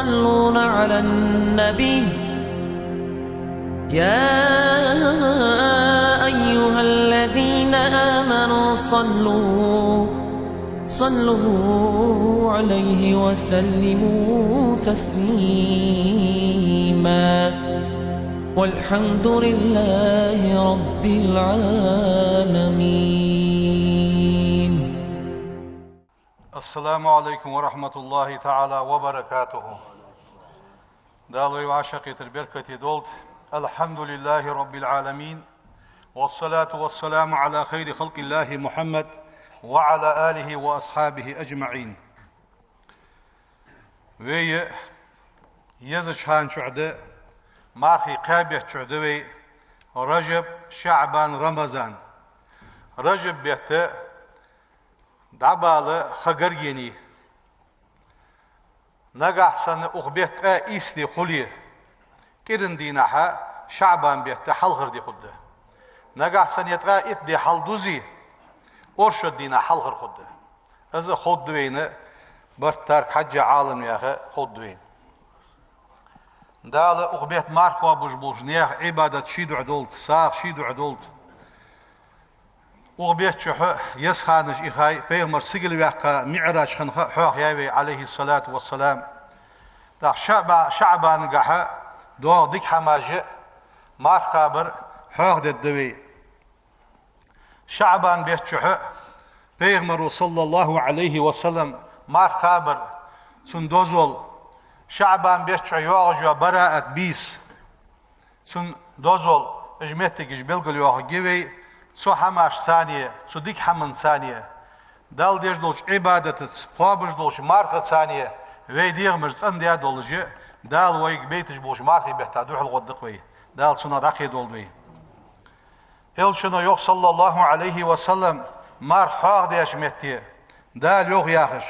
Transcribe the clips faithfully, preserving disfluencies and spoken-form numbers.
يصلون على النبي. يا أيها الذين آمنوا صلوا، صلوا عليه وسلموا تسليما. والحمد لله رب العالمين. السلام عليكم ورحمة الله تعالى وبركاته. Дала вай вӀашагӀкхетар беркате долда. الحمد لله رب العالمين. والصلاة والسلام على خير خلق الله محمد وعلى آله وأصحابه أجمعين. Вай езача хана чухь да, мархий кхаь бетта чухь да вай, Ражаб, ШаӀбан, Рамазан. Ражаб бетта дӀабала ха гаргений. Нагахь санна укх бетта ткъаь ийс ди хуле, кӀиранди дийнахьа ШаӀбан бетта хьалхара ди хургда. Нагахь санна е ткъаь итт ди хьалдузе, оршот дийнахьа хьалхара хургда. Из а ховргда вайна, барт тӀа хьажжа Ӏалам яха ховргда вайна. Дала укх бетта марха кхоабаш болча наьха Ӏибадат ший духьа долда, сагӀа ший духьа долда. Укх бетта чухь еза ханаш ихай, пайхамар сигала ваьккха, МиӀраж хинна ха хьоахаяьй вай, Ӏалайхи ссалату вассалам. ТӀаккха ШаӀба-, ШаӀбангахьа доагӀа дика хӀамаш а, марха кхабар хьоахадергда вай. ШаӀбан бетта чухь пайхамаро, саллаллахӀу Ӏалайхи ва саллам, марха кхабар, цун дозал, ШаӀбан бетта чухь йоагӀаш йола бараат бийса, цун дозал, уж моттигаш белгалйоахаргья вай, цу хӀамашцара, цу дика хӀаманцара, Далла деш долча Ӏибадатаца, кхоабаш долча мархацара вай дегӀамаш цӀендаь долаш, Дала вайга байташ болча мархий бетта духьалгӀоргда-кх вай, Дала цунах дӀакхийдолда вай. Элчано йоах, саллаллахӀу Ӏалайхи ва саллам, марха хьоахадеча метте, Дала йоах яхаш: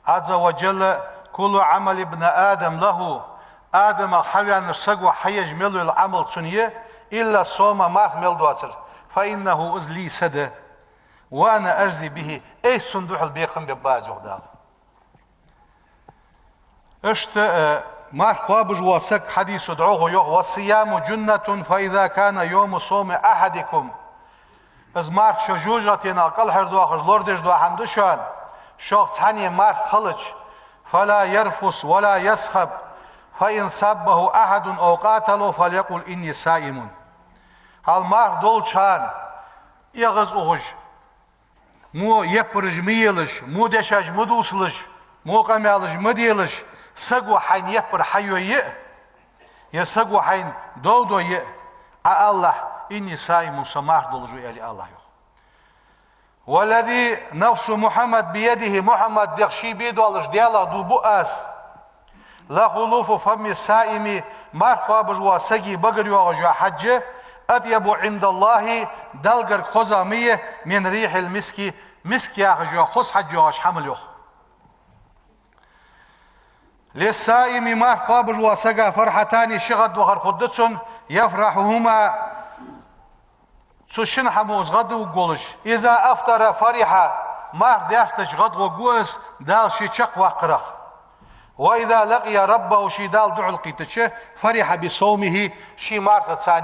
عز وجل: كل عمل ابن آدم له, Адамах хьаваьннача саго хьаеш мел йола Ӏамал цун я, إلا الصوم, марха мел доацар, فإنه, из лий, са да, وأنا أجزي به, айса цунна духьал бекхам бергба аз, йоах Дала. Иштта, э, марха кхоабаш вола саг, хьадисо дӀахо йоах: والصيام جنة، فإذا كان يوم صوم أحدكم. Из марха шо жожагӀатенах кӀалхардоахаш лорадеш дола хӀама да шоана, шух цхьанне марха хилча, فلا يرفث ولا يصخب، فإن سابه أحد أو قاتله فليقل: إني صائم. Хьал марха долча хана эгӀаз ухаш, во яппараш ма елаш, во дешаш ма дувцалаш, во къамаьлаш ма делаш, саго хьайна яппар хьайойя, е саго хьайна дов дойя, Ӏа алалахь: إني صائم, со марха долаш ва, аьле алалахь, йоах. والذي نفس محمد بيده, Мухьаммада дегӀ ший бе долаш Даьлах дув бу аз, لخلوف فم الصائم, марха кхоабаш вола сага багара йоагӀаш йола хьаж أطيب عند الله, Далла гарга хозагӀа ма я, من ريح المسك, миск яхаш йола хоза хьаж йоагӀаш хӀамал, йоах. للصائم, марха кхоабаш волча сага, فرحتان, ши гӀадвахар хургда цунна, يفرحهما, цу шин хӀамо из гӀадвуг волаш, إذا أفطر فرح, марха даьстача гӀадвуг ва из Дала ше чакхваккхарах. وإذا لقي ربه, ше Далла духьалкхийттача, فرح بصومه, ший мархаца,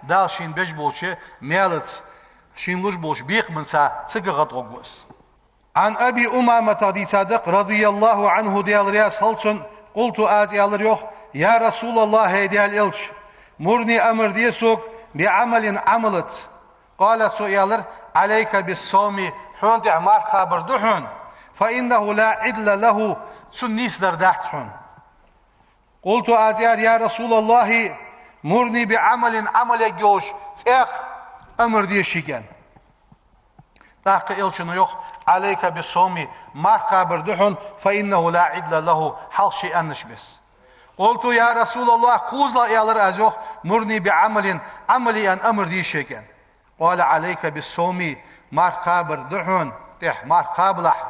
Дала шийна беш болча маьлаца, шийна луш болча бекхамаца цигга гӀадвуг ва из. عن أبي أمامة, дийцад-кх, رضي الله عنه, Даьла раьза хилва цунна, قلت, аз аьлар, йоах: يا رسول الله, хӀай Даьла Элча, مرني, амар де сога, بعمل, Ӏамалаца. قال, цо аьлар: عليك بالصوم, хьона тӀа марха кхабар да хьона, فإنه لا عدل له, цун нийсдар дац хьона. قلت, аз аьлар: يا رسول الله, مرني بعمل, Ӏамал ергйолаш цӀаькха амар де шийга, аьнна. ТӀаккха Элчано йоах: عليك بالصوم, марха кхабар да хьона, فإنه لا عدل له, хьалха ше аьннача беса. قلت: يا رسول الله, кхозлагӀа, аьлар аз, йоах, مرني بعمل, Ӏамал е, аьнна, амар де шийга, аьнна. قال: عليك بالصوم, марха кхабар да хьона, тӀехьа марха кхабалахь,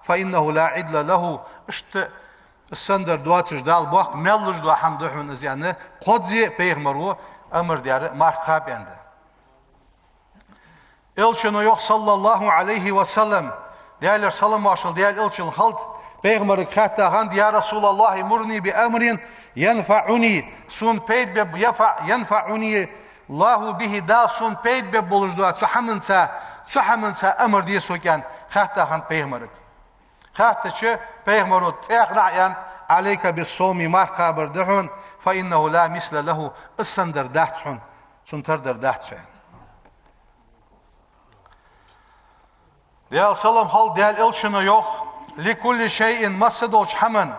فإنه لا عدل له, иштта из санна дар доацаш, Дала боккха маьл луш дола хӀама да хьона из, аьнна, кхозза пайхамаро амар даьр марха кхаба, аьнна, да. Элчано йоах, صلى الله عليه وسلم, Даьлера салам-моаршал Даьла Элчанна хилда: Пайхамарга хаьтта хиннад: «يا رسول الله، مرني بأمر ينفعني، сона пайда бе-, ينفع-، ينفعني الله به, Дала сона пайда бергболаш дола цу хӀаманца, цу хӀаманца амар де сога», — аьнна, хаьтта хиннад пайхамарга. Хаьттача пайхамаро цӀаькха а аьннад: «عليك بالصوم, марха кхабар да хьона, فإنه لا مثل له, из санна дар дац хьона, цунна тара дар дац хьона». Даьла салам хилда, Даьла элчано йоах: «لكل شيء, масса долча хӀаман,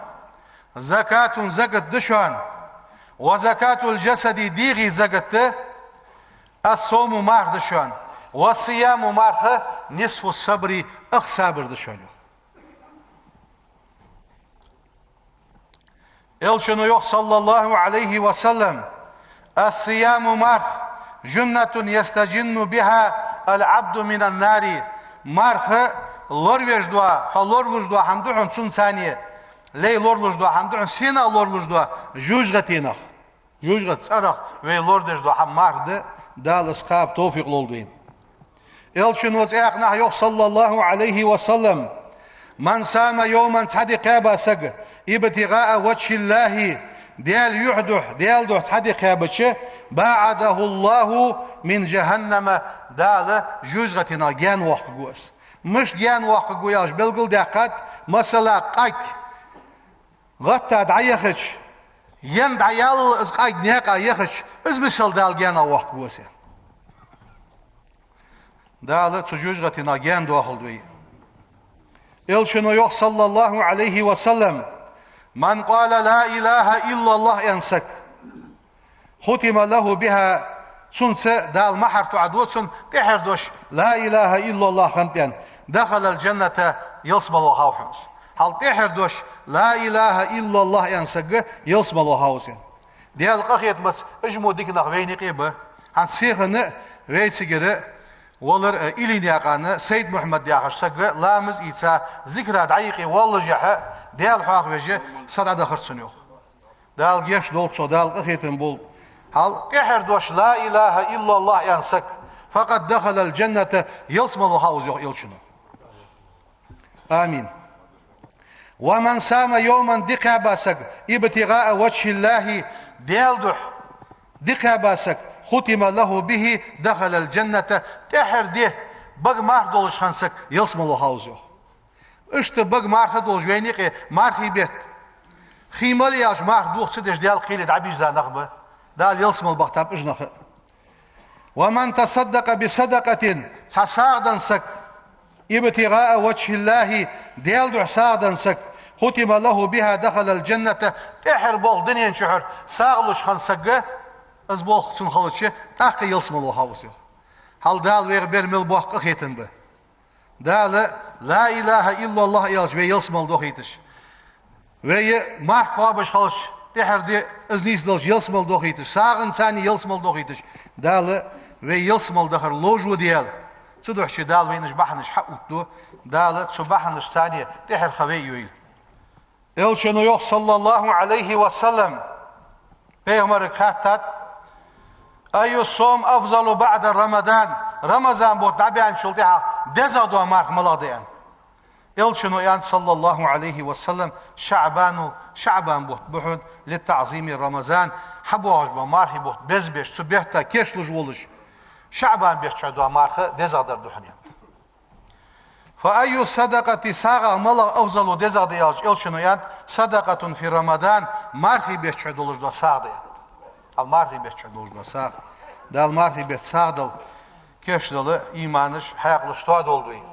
زكاة, закат да шоана, وزكاة الجسد, дегӀа закат да, الصوم, марха да шоана, والصيام, марха, نصف الصبر, ах сабар да шоана», — йоах. Элчано йоах, صلى الله عليه وسلم: «الصيام, марха, جنة يستجن بها العبد من النار, марха лоравеш дола, хьо лоралуш дола хӀама да хьона, цунца, лай лоралуш дола хӀама да хьона, сенах лоралуш дола, жожагӀатенах». ЖожагӀатен цӀерах вай лорадеш дола хӀама марха да, Дала из кхаба товфикъ лолда вайна. Элчано цӀаькха а йоах, صلى الله عليه وسلم: «من صام يوما, цхьа ди кхаьба саг, ابتغاء وجه الله, Даьла юхь духьа, Даьла духьа цхьа ди кхаьбача, باعده الله من جهنم, Дала жожагӀатенах гаьна воаккхаргва из». Мишта гаьна воаккхаргва аьлча, белгалдаьккхад, масала, къаг гӀатта дӀаяхача, ен дӀаяьлча, из къаг наькъа яхача, из мисал Дала гаьна воаккхаргва из. Дала цу жожагӀатенах гаьна доахалда вай. Элчано йоах, صلى الله عليه وسلم: «من قال لا إله إلا الله, аьнна саг, ختم له بها, цунца Дала мухӀар тоӀаду цунна, тӀехьара дош لا إله إلا الله хиннад аьнна, دخل الجنة, ялсмала вахав хьона из». Хьал тӀехьара дош لا إله إلا الله аьнна саг ялсмала вахав из аьнна. Даьла къахетамца уж мо дика нах вайна юкъе ба. ХӀанз сихана вай цигара валар, э, Илинаькъан Сайд-Мухьаммад яхаш саг, ламаз ийца, зикара дӀаюкъе воаллашехь, Даьла хьоахавеш, са дӀадахар цунна, йоах. Дала гешт долда цох, Дала къахетам болба. Хьал тӀехьара дош لا إله إلا الله аьнна саг, فقد دخل الجنة, ялсмала вахав из, йоах Элчано. Амин. «ومن صام يوما, ди кхаьба саг, ابتغاء وجه الله, Даьла духьа ди кхаьба саг, ختم له به دخل الجنة, тӀехьара ди бага марха долаш хинна саг ялсмала вахав из», — йоах. Иштта бага марха долаш вайна юкъе мархий бетта, хий мел аьлча марха дохаца деш Даьла кхеле дӀабийрза нах ба, Дала ялсмала бахийтаб уж нах а. «ومن تصدق بصدقة, цхьа сагӀа денна саг, ابتغاء وجه الله, Даьла духьа сагӀа денна саг, ختم له بها دخل الجنة, тӀехьара болх дунен чухьара сагӀа луш хинна саг, из болх цунна хилча, тӀаккха ялсмала вахав из, йоах. Хьал Дала вайх бер мел боккха къахетам ба. Дала لا إله إلا الله аьлча, вай ялсмала дохийташ. Вай марха кхоабаш хилча, тӀехьара ди из нийсдалча ялсмала дохийташ, сагӀанца ялсмала дохийташ. Дала вай ялсмала дахар ловш ва Даьла. Цудухьа Дала вайна уж бахьанаш хьаоттаду. Дала цу бахьанашца тӀехьара ха вай а йойла. Элчано йоах, صلى الله عليه وسلم, пайхамарга хаьттад: «أي الصوم أفضل بعد رمضان, Рамазан бутт дӀабаьнначул тӀехьагӀа дезагӀа дола марха малагӀа да?» — аьнна. Элчано аьннад, صلى الله عليه وسلم: «شعبان, ШаӀбан бутт ба хьона, لتعظيم رمضان, хьабоагӀаш бола мархий бутт беза беш, цу бетта кийчлуш волаш, ШаӀбан бетта чухь дола марха дезагӀа дар да хьона», — аьннад. «فأي الصدقة, сагӀах малагӀа, أفضل, дезагӀа да?» — аьлча, Элчано аьннад: «صدقة في رمضان, мархий бетта чухь долаш дола сагӀа да», — аьннад. Хьал мархий бетта чухь долаш дола сагӀа. Дала мархий бетта сагӀа дала, кийчдала иманаш, хьаькъалаш тоадолда вай.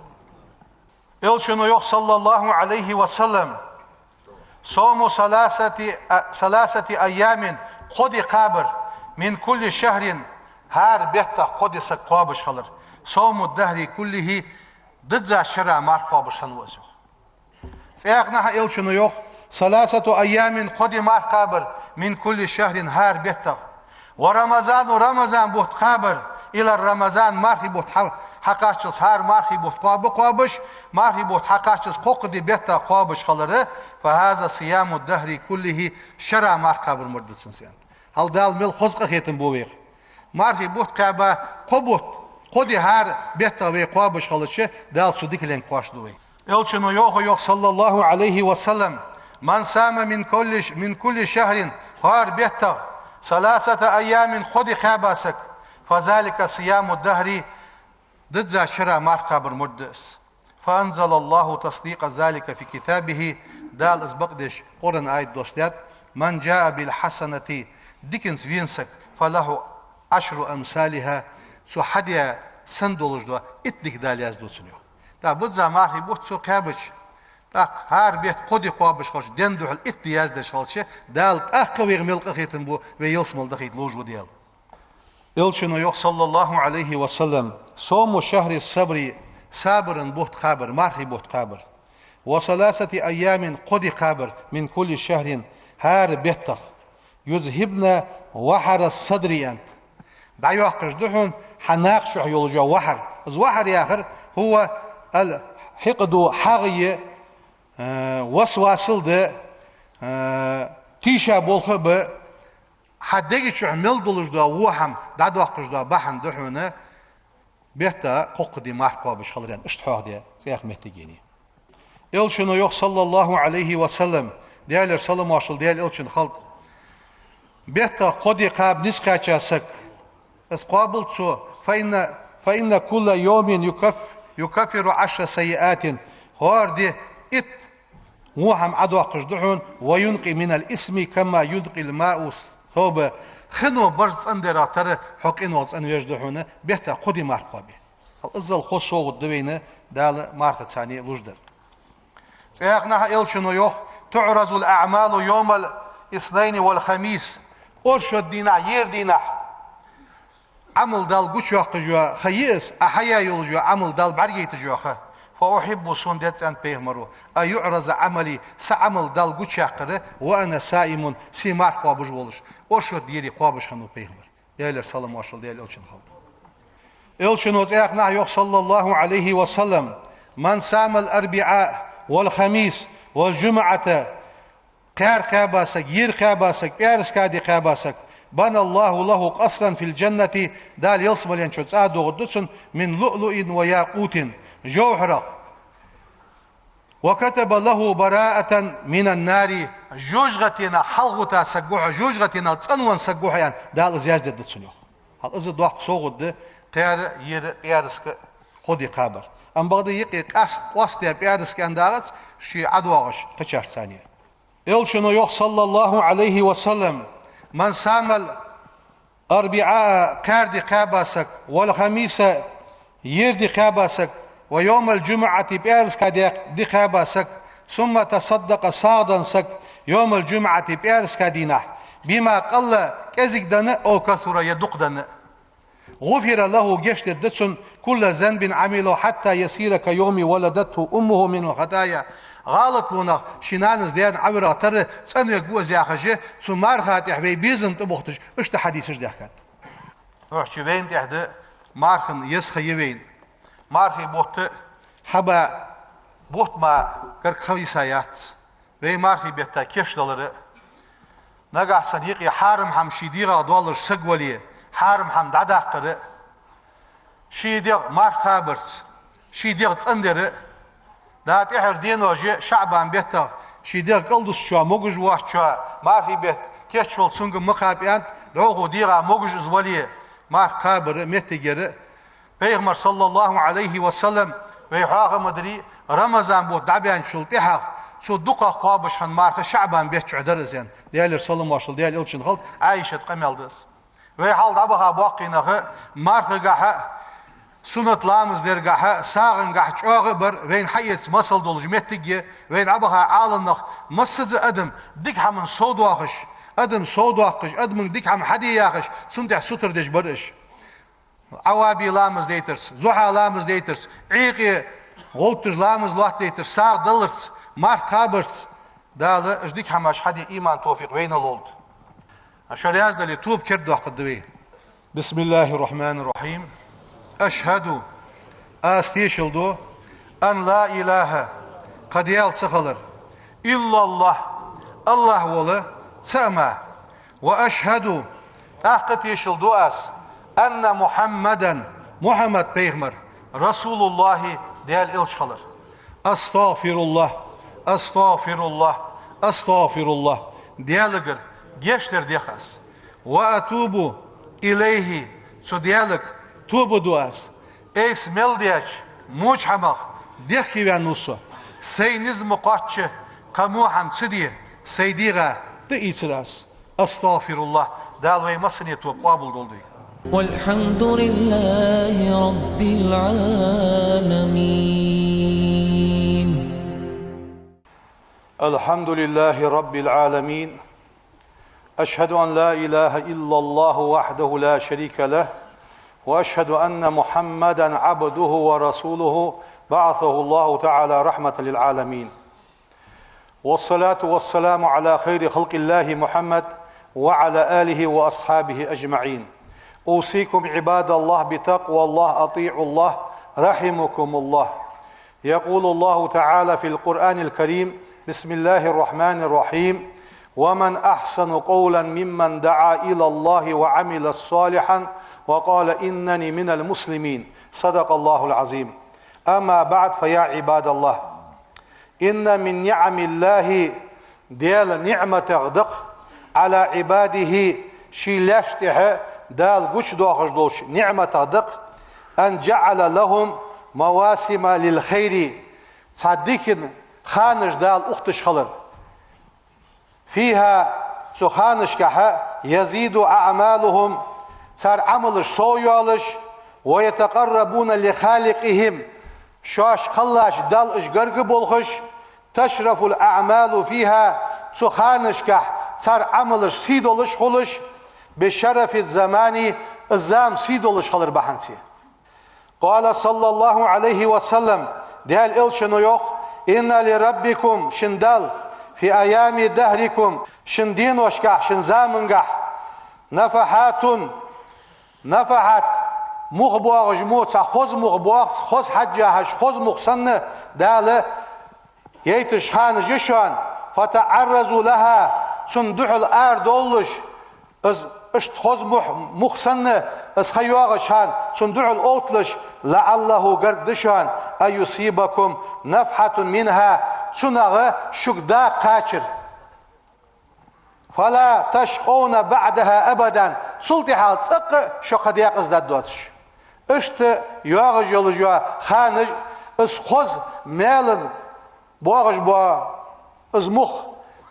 Элчано йоах, صلى الله عليه وسلم: «صوم ثلاثة, ثلاثة أيام, кхо ди кхабар, من كل شهر, хӀара беттах кхо ди саг кхоабаш хилар, صوم الدهر كله, диззача шера марха кхоабаш санна ва из», — йоах. ЦӀаькха а Элчано йоах: «ثلاثة أيام, кхо ди марха кхабар, من كل شهر, хӀара беттах. ورمضان, Рамазан бутт кхабар, إلى رمضان, мархий бутт хьа-, хьакхаччалца, хӀара мархий бутт кхоаба кхоабаш, мархий бутт хьакхаччалца кхоккха ди бетта кхоабаш хилар, فهذا صيام الدهر كله, шера марха кхабар мара да цунца», — аьннад. Хьал Дала мел хоза къахетам бу вайх. Мархий бутт кхаьба, кхо бутт, кхо ди хӀара беттах вай кхоабаш хилча, Дала цу дикаленга кхоачашду вай. Элчано йоах, йоах, саллаллахӀу Ӏалайхи ва саллам: «من صام من كل ش-، من كل شهر», хӀара беттах, «ثلاثة أيام», кхо ди кхаьба саг, «فذلك صيام الدهر», дизза шера марха кхабар мо да из. «فأنزل الله تصديق ذلك في كتابه», Дала из бакъдеш Къуръан аят доссадаьд: «من جاء بالحسنة», диканца вена саг, «فله عشر أمثالها», цо хьадаь санна долаш дола итт дика Дала язду цунна, йоах. ТӀаккха бизза мархий бутт цо кхаьбача, тӀаккха хӀара бетта кхо ди кхоабаш хилча, ден духьал итт ди яздеш хилча, Дала тӀаккха вайга мел къахетам бу, вай ялсмала дахийта ловш ва Даьла. Элчано йоах, саллаллахӀу Ӏалайхи ва саллам: «صوم شهر الصبر», сабара бутт кхабар, мархий бутт кхабар, «وثلاثة أيام», кхо ди кхабар, «من كل شهر», хӀара беттах, «يذهبن وحر الصدر», аьннад. ДӀайоаккхаш да хьона хьа накха чу йолаш йола вахьар. Из вахьар яхар: «هو الحقد», хьагӀ я, э, васвас да, э, тийша болх ба, хьа дега чу мел долаш дола во хӀама дӀадоаккхаш дола бахьан да хьона бетта кхоккха ди марха кхоабаш хилар, аьнна, иштта хьоахадаь цхьаькха моттиг я. Элчано йоах, саллаллахӀу Ӏалайхи ва саллам, Даьлера салам-моаршал Даьла Элчанна хилда: бетта кхо ди кхаба низ кхаьча саг, из кхоабалда цо, «فإن، فإن كل يوم يكف-، يكفر عشر سيئات», хӀара ди итт во хӀама Ӏодоаккхаш да хьона, «وينقي من الإثم كما ينقي الماء الثوب», хино барзкъа цӀендара тара хьо къинойх цӀенвеш да хьона, бетта кхо ди марха кхоабе. Иззал хоза совгӀат да вайна Дала мархаца луш дар. Цхьаькханахьа Элчано йоах: «تعرض الأعمال يوم الاثنين والخميس». Оршот дийнахьа, ер дийнахьа Ӏамал Далла гучайоаккхаш йола ха я из, Ӏа хьаяь йолаш йола Ӏамал Далла бӀаргагойташ йола ха. «فأحب», сона деза, аьннад пайхамаро, «أن يعرض عملي», са Ӏамал Далла гучаяккхар, «وأنا صائم», се марха кхоабаш волаш. Оршот дийнахьа кхоабаш хиннав пайхамар, Даьлера салам-моаршал Даьла Элчанна хилда. Элчано цхьаькханахьа йоах, саллаллахӀу Ӏалайхи ва саллам: «من صام الأربعاء والخميس والجمعة», кхаьра кхаьба саг, ера кхаьба саг, пӀаьраска ди кхаьба саг, «بنى الله له قصرا في الجنة», Дала ялсмален чу цӀа доагӀаргда цунна, «من لؤلؤ وياقوت», жовхьарах, «وكتب له براءة من النار», жожагӀатенах хьалгӀатта саг ва хьо, жожагӀатенах цӀенвенна саг ва хьо, аьнна, Дала из яздергда цунна, йоах. Хьал из доккха совгӀат да, кхаьра, ера, пӀаьраска кхо ди кхабар. Амма бакъда юкъе къаст-, къоастадаь пӀаьраска аьнна дагӀац, ше ӀодоагӀаш кхычарца цхьана. Элчано йоах, саллаллахӀу Ӏалайхи ва саллам: «من صام الأربعاء», кхаьра ди кхаьба саг, «والخميس», ер ди кхаьба саг, «ويوم الجمعة», пӀаьраска ди кхаьба саг, «ثم تصدق», сагӀа денна саг, «يوم الجمعة», пӀаьраска дийнахьа, «بما قل», кӀезига денна, «أو كثر», е дукха денна, «غفر له», гешт дергда цунна, «كل ذنب عمله حتى يصير كيوم ولدته أمه من الخطايا». ГӀалатлонах ший нанас даьнна ӀовиргӀа тара цӀенвергва из яхаш, цу марха тӀа вай безам тӀабохийташ, иштта хьадисаш даьхкад. Нохчий вайна тӀехь да, мархан еза ха я вайна. Мархий бутт хьаба, бутт ма гарга ха йиса яц. Вай мархий бетта кийчдалар а, нагахь санна юкъе хьарам хӀама ший дегӀах доаллаш саг вале, хьарам хӀама дӀадаккхар а, ший дегӀ марха кхабарца, ший дегӀ цӀендар а, да тӀехьара денош а, ШаӀбан беттах ший дегӀ кӀалдусачоа, могаш воацачоа, мархий бетта кийчвала цунга ма кхаба аьннад, дӀахо дегӀа могаш из вале, марха кхабар а, моттиг яр а, Пайхамар, саллаллахӀу Ӏалайхи ва саллам, вай хьоахам дарий, Рамазан бутт дӀабаьнначул тӀехьагӀа цо дукхагӀа кхоабаш хинна марха ШаӀбан бетта чу дар из, аьнна, Даьлера салам-моаршал Даьла Элчанна хилда, Ӏайшата къамаьл да из. Вай хьалха дӀабаха боккхий нах а мархагахьа а, суннат ламаз дергахьа а, сагӀангахьа чӀоагӀа а бар, вайна хьаэца масал долаш моттиг я, вайна дӀабаха Ӏаламнах, массаза адам дика хӀаман совдоахаш, адам совдоаккхаш, адамга дика хӀама хьаде яхаш, цунна тӀехь сутара деш бар уж. Ӏаваби ламаз дайтарца, зухьа ламаз дайтарца, Ӏуйкъе гӀовтташ ламаз лоаттадайтарца, сагӀа даларца, марха кхабарца, Дала уж дика хӀамаш хьаде иман, товфикъ вайна лолда. Шо раьза дале, тоба кердадоаккхаргда вай. بسم الله الرحمن الرحيم. أشهد, аз тешал ду, أن لا إله, кхы Даьла ца хилар, إلا الله, АллахӀ вола цаӀ мара, وأشهد, тӀаккха тешал ду аз, أن محمدا, Мухьаммад пайхамар, رسول الله, Даьла элча хилар. أستغفر الله، أستغفر الله، أستغفر الله. Даьлагара гешт дар дех аз. وأتوب إليه, цу Даьлага тоба ду аз. Айса мел даьча мучхьамах дехкеваьнна ва со. Сай низ ма кхоачча, кхы во хӀама ца де, сай дегӀа тӀаийцар аз. أستغفر الله. Дала вай массане тоба къоабал долда вай. والحمد لله رب العالمين. الحمد لله رب العالمين. أشهد أن لا إله إلا الله وحده لا شريك له، وأشهد أن محمدا عبده ورسوله، بعثه الله تعالى رحمة للعالمين. والصلاة والسلام على خير خلق الله محمد وعلى آله وأصحابه أجمعين. أوصيكم عباد الله بتقوى الله، أطيعوا الله، رحمكم الله. يقول الله تعالى في القرآن الكريم: بسم الله الرحمن الرحيم: ومن أحسن قولا ممن دعا إلى الله وعمل صالحا وقال إنني من المسلمين. صدق الله العظيم. أما بعد، فيا عباد الله، إن من نعم الله, Даьла ниӀматех да-кх, على عباده, ший лаьшта тӀа Дала гучадоахаш долча ниӀматех да-кх, أن جعل لهم مواسم للخير, цхьа дикан ханаш Дала ухийташ хилар. فيها, цу ханашкахь, يزيد أعمالهم, цар Ӏамалаш совйоалаш, ويتقربون لخالقهم, шоаш кхеллача Далла уж гарга болхаш, تشرف الأعمال فيها, цу ханашкахь цар Ӏамалаш сий долаш хулаш, بشرف الزمان, из зама сий долаш хилар бахьанца. قال صلى الله عليه وسلم, Даьла Элчано йоах: إن لربكم, шун Далла, في أيام دهركم, шун деношкахь, шун замангахь, نفحات, нафахьат, мух боагӀаш мо, цхьа хоза мух боагӀа, хоза хьаж яхьаш, хоза мух санна Дала яйташ ханаш я шоана, فتعرضوا لها, цунна духьал арадовлалаш, из иштта хоза мух, мух санна, из ха йоагӀача хана цунна духьал отталаш, لعله, гарга да шоана, أن يصيبكم نفحة منها, цунах шуга дакъа кхачар. فلا تشقون بعدها أبدا, цул тӀехьагӀа цӀаккха а шо кхы декъаза даргдоацаш. Иштта йоагӀаш йола ханаш, из хоза маьлан боагӀаш бола из мух,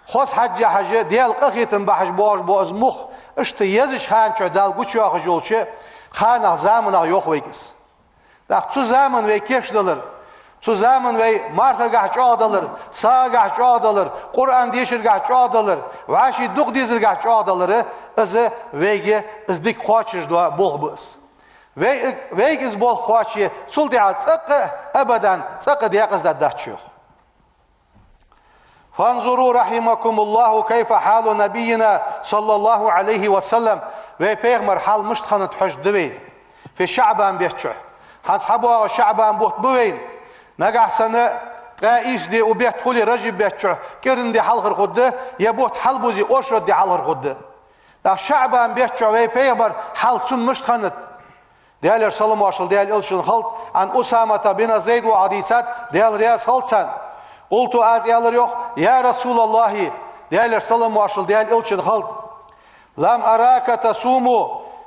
хоза хьаж яхьаш, Даьла къахетам бахьаш боагӀаш бола из мух, иштта езача хана чухь Дала гучайоахаш йолча ханах, заманах йоах вайга из. ТӀаккха цу заман вай кийчдалар, цу заман вай мархагахь чӀоагӀдалар, сагӀагахь чӀоагӀдалар, Къуръан дешаргахь чӀоагӀдалар, вӀаший дукха дезаргахь чӀоагӀдалар, из вайга из дика кхоачашдола болх ба из. Вай, вайга из болх кхоаче, цул тӀехьагӀа цӀаккха а, абадан цӀаккха а декъаза даргдац шо, йоах. فانظروا رحمكم الله كيف حال نبينا صلى الله عليه وسلم, вай пайхамара хьал мишта хиннад хьожаргда вай. في شعبان бетта чухь. ХӀанз хьабоагӀа ШаӀбан бутт ба вайна. Нагахьа санна ткъаь ийс ди укх бетта хуле, Ражаб бетта чухь, кӀиранди хьалхара хургда, е бутт хьалбузе, оршота ди хьалхара хургда. ТӀаккха ШаӀбан бетта чухь вай пайхамара хьал цун мишта хиннад? Даьлера салам-моаршал Даьла Элчанна хилда, عن أسامة بن زيد, вахьа дийцад, Даьла раьза хилва царна. قلت, аз аьлар, йоах: يا رسول الله, Даьлера салам-моаршал Даьла Элчанна хилда, لم أرك تصوم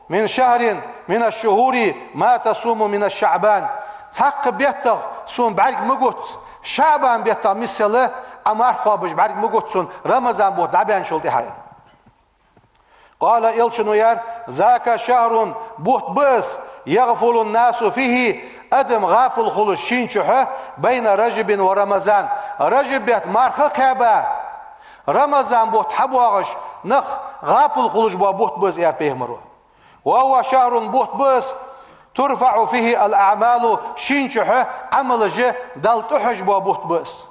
من شهر من الشهور ما تصوم من شعبان. Цхьаккха беттах сона бӀарг ма гуц, ШаӀбан беттах миссел Ӏа марха кхоабаш бӀарг ма гуц сона, Рамазан бутт дӀабаьнначул тӀехьагӀа. قال, Элчано аьлар: ذاك شهر, бутт ба из, يغفل الناس فيه, адам гӀапал хулаш шийна чухь, بين رجب ورمضان, Ражаб бетта марха кхаьба, Рамазан бутт хьабоагӀаш нах гӀапал хулаш бола бутт ба из, аьлар пайхамаро. وهو شهر, бутт ба из, ترفع فيه الأعمال, шийна чухь Ӏамалаш Далла тӀахьожаш бола бутт ба из.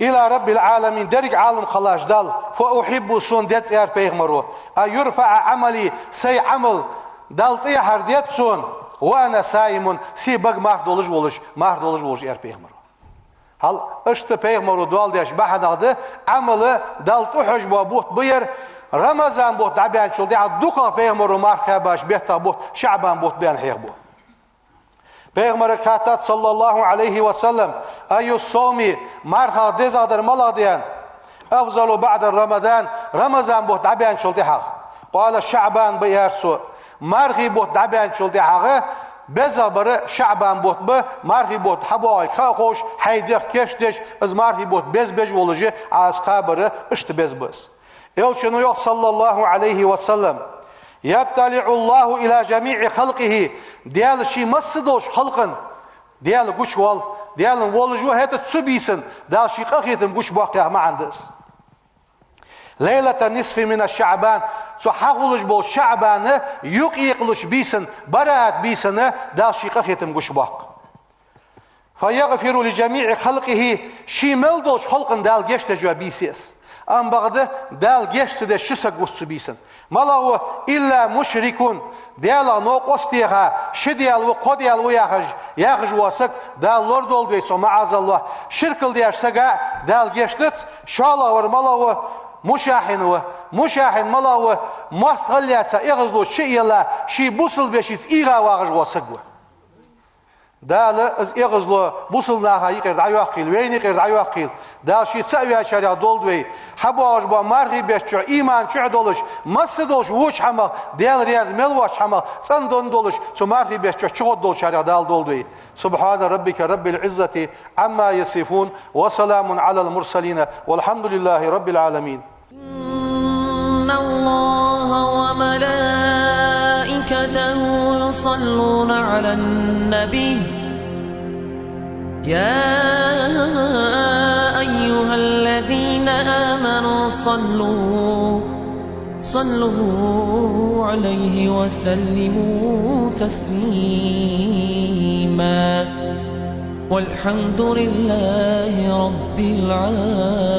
إلى رب العالمين, деррига Ӏалам кхеллача Далла. فأحب, сона деза, аьлар пайхамаро, أن يرفع عملي, сай Ӏамал Далла тӀаяхьар деза сона, وأنا صائم, се бага марха долаш волаш, марха долаш волаш, аьлар пайхамаро. Хьал, иштта пайхамаро доаладеш бахьанех да Ӏамал Далла тӀахьожаш бола бутт ба ер, Рамазан бутт дӀабаьнначул тӀехьагӀа дукхагӀа пайхамаро марха кхаьбача беттах бутт ШаӀбан бутт баьнна хьехабу. Пайхамарга хаьттад, صلى الله عليه وسلم: «أي الصوم, мархах дезагӀдар малагӀа да?» «أفضل بعد رمضان, Рамазан бутт дӀабаьнначул тӀехьагӀа». «قال شعبان», ба, аьлар цо. Мархий бутт дӀабаьнначул тӀехьагӀа безагӀбар ШаӀбан бутт ба, мархий бутт хьабоагӀарг ха а ховш, хьай дегӀ кийчдеш, из мархий бутт беза безаш волаш, Ӏа из кхабар иштта беза ба из. Элчано йоах, صلى الله عليه وسلم: «يطلع الله إلى جميع خلقه», Даьла ший масса долча халкъа, Даьла гучавоал, Даьлан волаш ва хӀаьта цу бийсан Дала ший къахетам гучабоаккх яха маӀан да из. «ليلة النصف من شعبان», цу хьахулаш болча ШаӀбана юкъе экъалуш бийсан, бараат бийсан Дала ший къахетам гучабоаккх. «فيغفر لجميع خلقه», ший мел долча халкъа Дала гешт деш йола бийса я из. Амма бакъда Дала гешт ца деш ши саг вац цу бийсан. МалагӀа ва? «إلا مشرك», Даьлах новкъост теха, ши даьла ва, кхо даьла ва яхаш, яхаш вола саг, Дала лорадолда вай цох, معاذ الله. Ширк деш сага Дала гешт дац. ШоллагӀвар малагӀа ва? Мушахьин ва. Мушахьин малагӀа ва? МоастагӀал лаьца эгӀазло чуэлла, ший бусалба вешийца эгӀа вагӀаш вола саг ва. Дала из эгӀазло бусалба наха юкъера дӀайоаккхийла, вайна юкъера дӀайоаккхийла. Дала ший цаӀ ваьчарех долда вай. ХьабоагӀаш бола мархий бетта чу иман чу долаш, масса долаш воча хӀамах, Даьла раьза мел воацача хӀамах цӀена долаш, цу мархий бетта чу чугӀоргдолчарех Дала долда вай. سبحان ربك رب العزة عما يصفون، وسلام على المرسلين، والحمد لله رب العالمين. إن الله وملائكته يصلون على النبي، يا أيها الذين آمنوا صلوا، صلوا عليه وسلموا تسليما. والحمد لله رب العالمين.